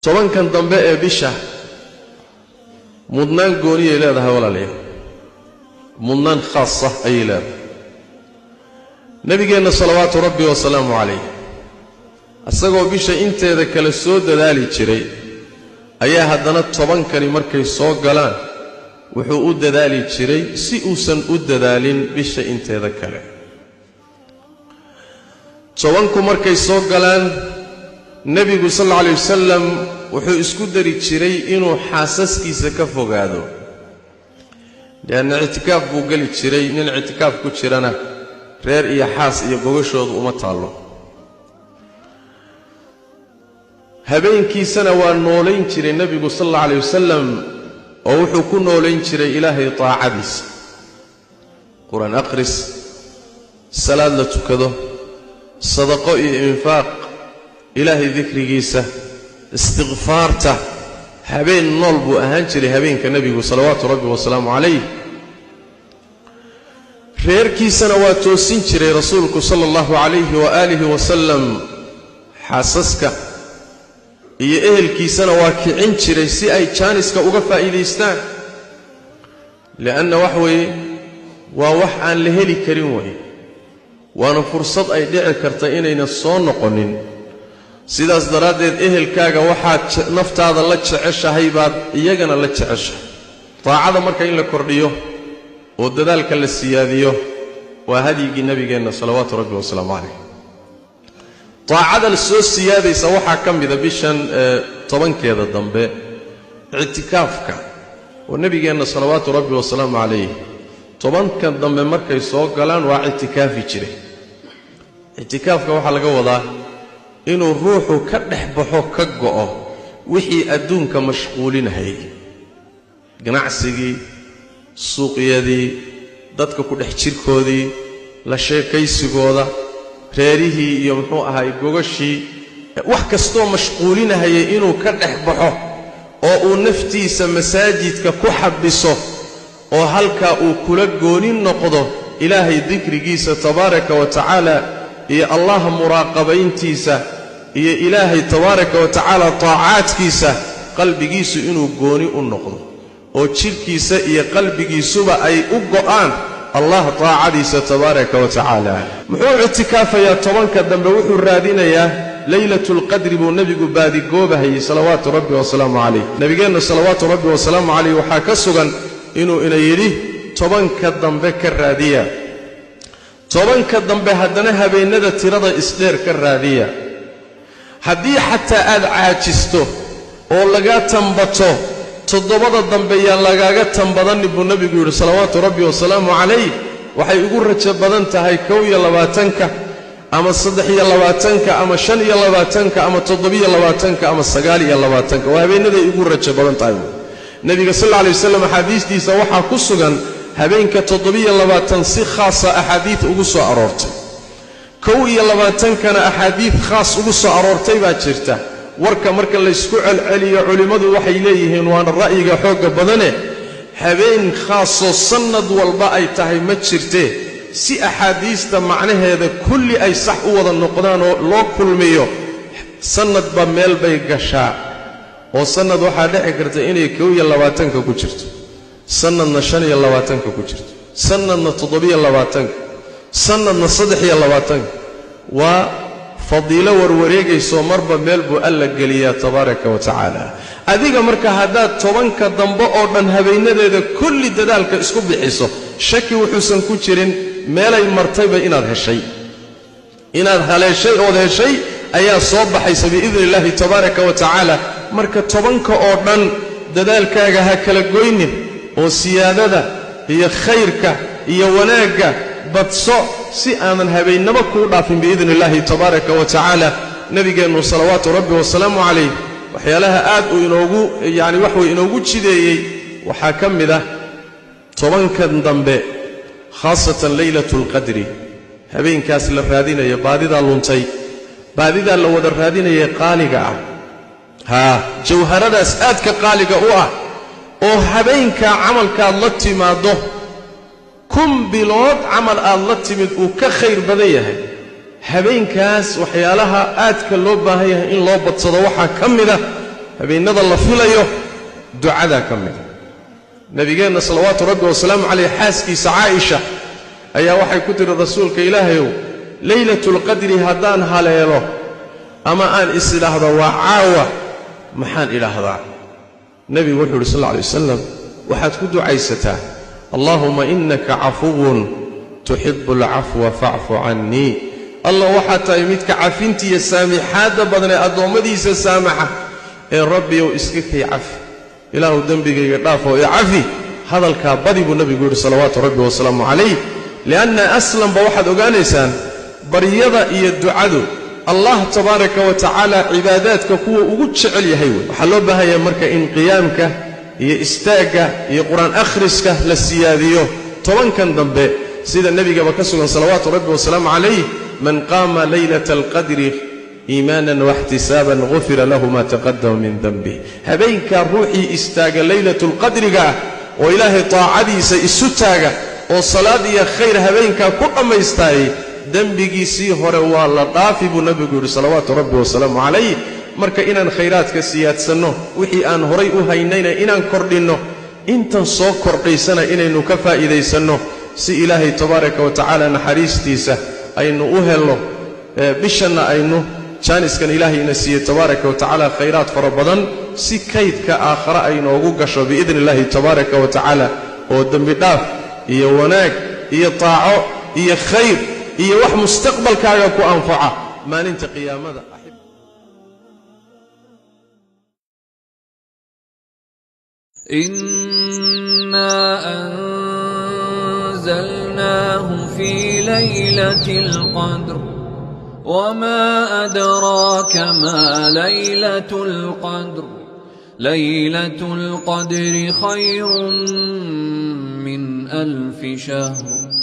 Tobankan dambe ee bisha mudnaan gooniyay leedahay, walaalayaal, mudnaan khaasa ayay leedahay. Nabigeenna salawaatu rabbi wasalaamu calayh, isagoo bisha inteeda kale soo dadaali jiray, ayaa haddana tobankani markay soo galaan wuxuu u dadaali jiray si uusan u dadaalin bisha inteeda kale. Tobanku markay soo galaan, nebigu sal alla alay wasalam wuxuu isku dari jiray inuu xaasaskiisa ka fogaado, lianna ictikaaf buu geli jiray. Nin ictikaaf ku jirana reer iyo xaas iyo gogashoodu uma taallo. Habeenkiisana waa noolayn jiray nebigu sal alla alay wasalam, oo wuxuu ku noolayn jiray Ilaahay taacadiisa, qur-aan akhris, salaad la tukado, sadaqo iyo infaaq, Ilaahay dikrigiisa, istikfaarta. Habeen nool buu ahaan jiray habeenka nebigu salawaatu rabbi wasalaamu calayh. Reerkiisana waa toosin jiray rasuulku sala allahu calayhi waaalihi wasalam, xaasaska iyo ehelkiisana waa kicin jiray si ay jaaniska uga faa'iidaystaan, li'anna wax weeye waa wax aan la heli karin weeye, waana fursad ay dhici karta inayna soo noqonin. Sidaas daraaddeed ehelkaaga waxaad naftaada la jeceshahay baad iyagana la jeceshahay. Taacada marka in la kordhiyo oo dadaalka la siyaadiyo waa hadyigii nabigeenna salawaatu rabbi wasalaamu calayh. Taacada soo siyaadaysa waxaa ka mida bishan tobankeeda dambe ictikaafka, oo nebigeenna salawaatu rabbi wasalaamu calayh tobanka dambe markay soo galaan waa ictikaafi jiray. Ictikaafka waxaa laga wadaa inuu ruuxu ka dhex baxo, ka go'o wixii adduunka mashquulinahayay, ganacsigii, suuqyadii, dadka ku dhex jirkoodii, la sheekaysigooda, reerihii iyo muxuu ahaay gogashii, wax kastoo mashquulinahayay inuu ka dhex baxo oo uu naftiisa masaajidka ku xabiso, oo halkaa uu kula gooni noqdo Ilaahay dikrigiisa tabaaraka wa tacaala iyo Allah muraaqabayntiisa iyo Ilaahay tabaaraka wa tacaala taacaadkiisa. Qalbigiisu inuu gooni u noqdo oo jidhkiisa iyo qalbigiisuba ay u go'aan Allah taacadiisa tabaaraka wa tacaala. Muxuu ictikaafayaa tobanka dambe? Wuxuu raadinayaa Leylatulqadri buu nebigu baadigoobayay salawaatu rabbi wasalaamu calayh. Nebigeenna salawaatu rabbi wasalaamu calayh waxaa ka sugan inuu ina yidhi: tobanka dambe ka raadiya, tobanka dambe haddana habeennada tirada isdheer ka raadiya. Haddii xataa aad caajisto oo lagaa tambato, toddobada dambe yaan lagaaga tambadanin buu nebigu yidhi salawaatu rabbi wasalaamu calayh. Waxay ugu rajo badan tahay 21-ka ama 23-ka ama 25-ka ama 27-ka ama 29-ka, waa habeennaday ugu rajo badan tahay. Nebiga sal alla alay wasalam axaadiistiisa waxaa ku sugan habeenka 27 si khaasa axaadiid ugu soo aroortay, 21-kana axaadiid khaas ugu soo aroortay baa jirta. Warka marka laysku celceliyo, culimmadu waxay leeyihiin, waana ra'yiga xoogga badane, habeen khaasoo sannad walba ay tahay ma jirtee, si axaadiista macnaheeda kulli ay sax u wada noqdaan oo loo kulmiyo, sannadba meel bay gashaa, oo sannad waxaa dhici karta inay 21-ka ku jirto, sannadna 25-ka ku jirto, sannadna 27-ka, sannadna 23-ka. Waa fadiilo warwareegaysoo marba meel buu Alla geliyaa tabaaraka wa tacaala. Adiga marka haddaad tobanka dambe oo dhan habeennadeeda kulli dadaalka isku bixiso, shaki wuxuusan ku jirin meelay martayba inaad heshay, inaad haleeshay ood heshay ayaa soo baxaysa biidni illaahi tabaaraka wa tacaala. Marka tobanka oo dhan dadaalkaaga ha kala goynin, oo siyaadada iyo khayrka iyo wanaagga badso si aanan habeennaba kuu dhaafin biidni illaahi tabaaraka wa tacaala. Nebigeennu salawaatu rabbi wasalaamu calayh waxyaalaha aad uu inoogu yacni waxway inoogu jideeyey waxaa ka mid ah tobankan dambe, khaasatan Leylatulqadri, habeenkaas la raadinaya, baadidaa luntay, baadidaa la wada raadinaya qaaliga ah, haa, jawharadaas aadka qaaliga u ah, oo habeenkaa camalkaad la timaaddo 1000 bilood camal aad la timid uu ka khayr badan yahay. Habeenkaas waxyaalaha aadka loo baahan yahay in loo badsado waxaa ka mid ah Habeenada la filayo ducadaa ka mida. Nabigeenna salawaatu rabbi wasalaamu caleyh xaaskiisa Caaisha ayaa waxay ku tiri, rasuulka ilaahayow, leylatulqadri haddaan haleelo ama aan is idhaahdo waa caawa, maxaan idhaahdaa? Nebigu wuxuu yidhi sal alla alay wasalam, waxaad ku ducaysataa, allaahuma innaka cafuwun tuxibu alcafwa facfu cannii. Allah, waxaad tahay midka cafintiiyo saamixaadda badan ee addoommadiisa saamaxa, ee rabbiyow iska kay cafi, ilaahu dembigayga dhaafoo i cafi. Hadalkaa badi buu nebigu yidhi salawaatu rabbi wasalaamu calayh. Lianna aslanba waxaad ogaanaysaan baryada iyo ducadu Allah tabaaraka wa tacaala cibaadaadka kuwa ugu jecel yahay wey. Waxaa loo baahan yahay marka in qiyaamka iyo istaagga iyo qur-aan akhriska la siyaadiyo tobankan dambe, sida nebigaba ka sugan salawaatu rabbi wasalaamu calayh, man qaama leylata alqadri iimaanan waxtisaaban gufira lahu ma taqadama min denbih. Habeenkaa ruuxii istaaga leylatulqadriga ah oo ilaahay taacadiisa isu taaga oo salaad iyo khayr habeenkaa ku dhammaystaayey, dembigiisii hore waa la dhaafi buu nebigu yidhi salawaatu rabbi wasalaamu calayh. Marka inaan khayraadka siyaadsanno, wixii aan horay u haynayna inaan kordhinno, intan soo kordhaysana inaynu ka faa'iidaysanno, si ilaahay tabaaraka wa tacaala naxariistiisa aynu u helno. Bishanna aynu jaaniskan ilaahay ina siiyey tabaaraka wa tacaala khayraad fara badan, si kaydka aakhare ay noogu gasho biidni illaahi tabaaraka wa tacaala, oo dembi dhaaf iyo wanaag iyo taaco iyo khayr iyo wax mustaqbalkaaga ku anfaca maalinta qiyaamada. إنا أنزلناه في ليلة القدر، وما أدراك ما ليلة القدر، ليلة القدر خير من 1000 شهر.